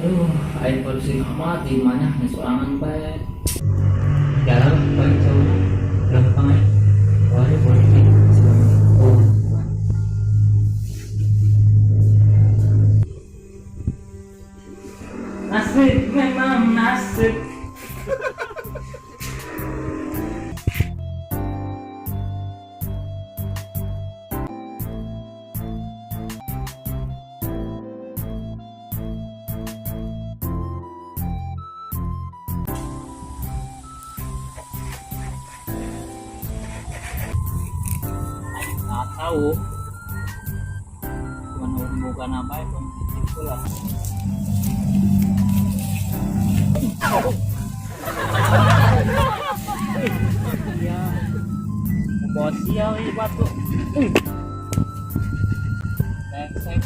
Aduh, aing polisi amat di mana sorangan bae. Jalan paling jauh gampang ya. Wah, ini polisi. Oh, nasib memang nasib. Nggak tahu cuman bukan apa itu itu lah. Ya bos sial ini batu brengsek.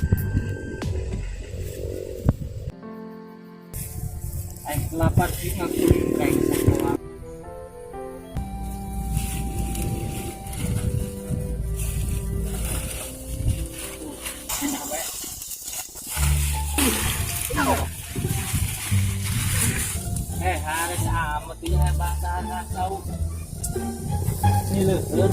Aing lapar sih ngaku brengsek doang. Enak bae. Harus amat ya bahasa tahu. Ini leueur.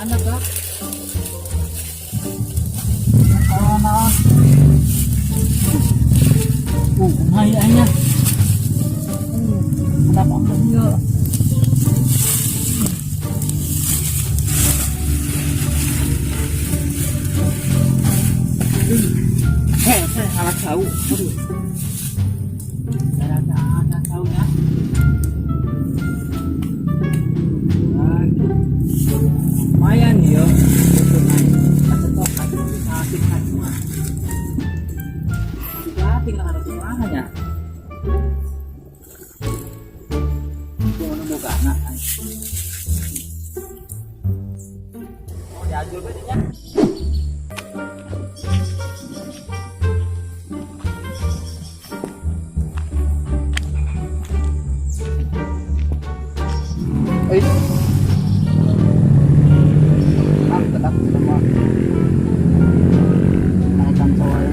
Anak lah. Oh, kumaha nya. Ada apa ieu? Saya salah tahu. Aduh. Ada tahunya. Lumayan ya. Tinggal ada kumaha nya. Kumaha boga anak. Oh, diajul bae nya. Eh. Ang tadak sama. Naikkan sawah.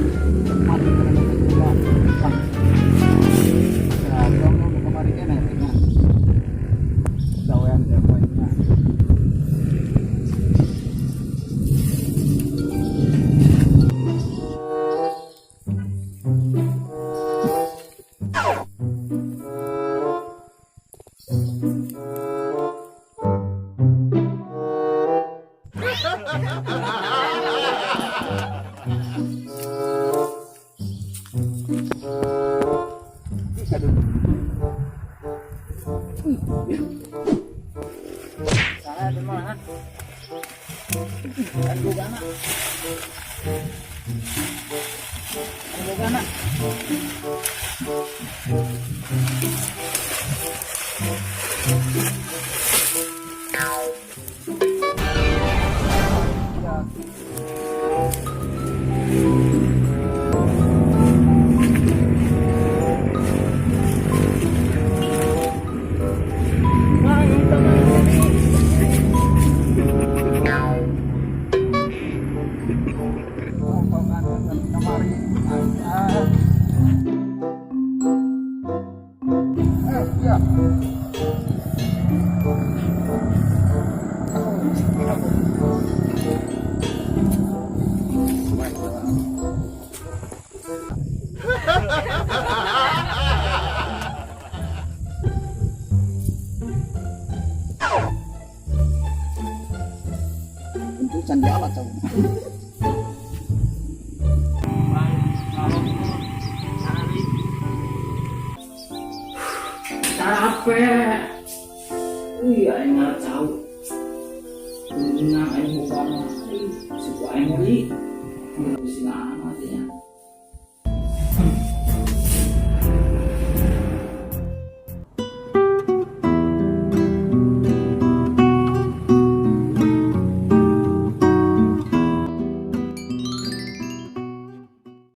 Mati ka na nagkuha. Pang. Grabe ang mga kamari ka na. Sawayan siya po niya. Aduh. Salah di mana? Kan boga anak. Kan boga anak. Ya. Wah, yang teman ini. Oh, kamari. Ah. Eh, ya. Can diala cau. Capek. Wih, aing nggak tahu. Menang aing buka mah. Suku aing ngeri. Sing amat ya.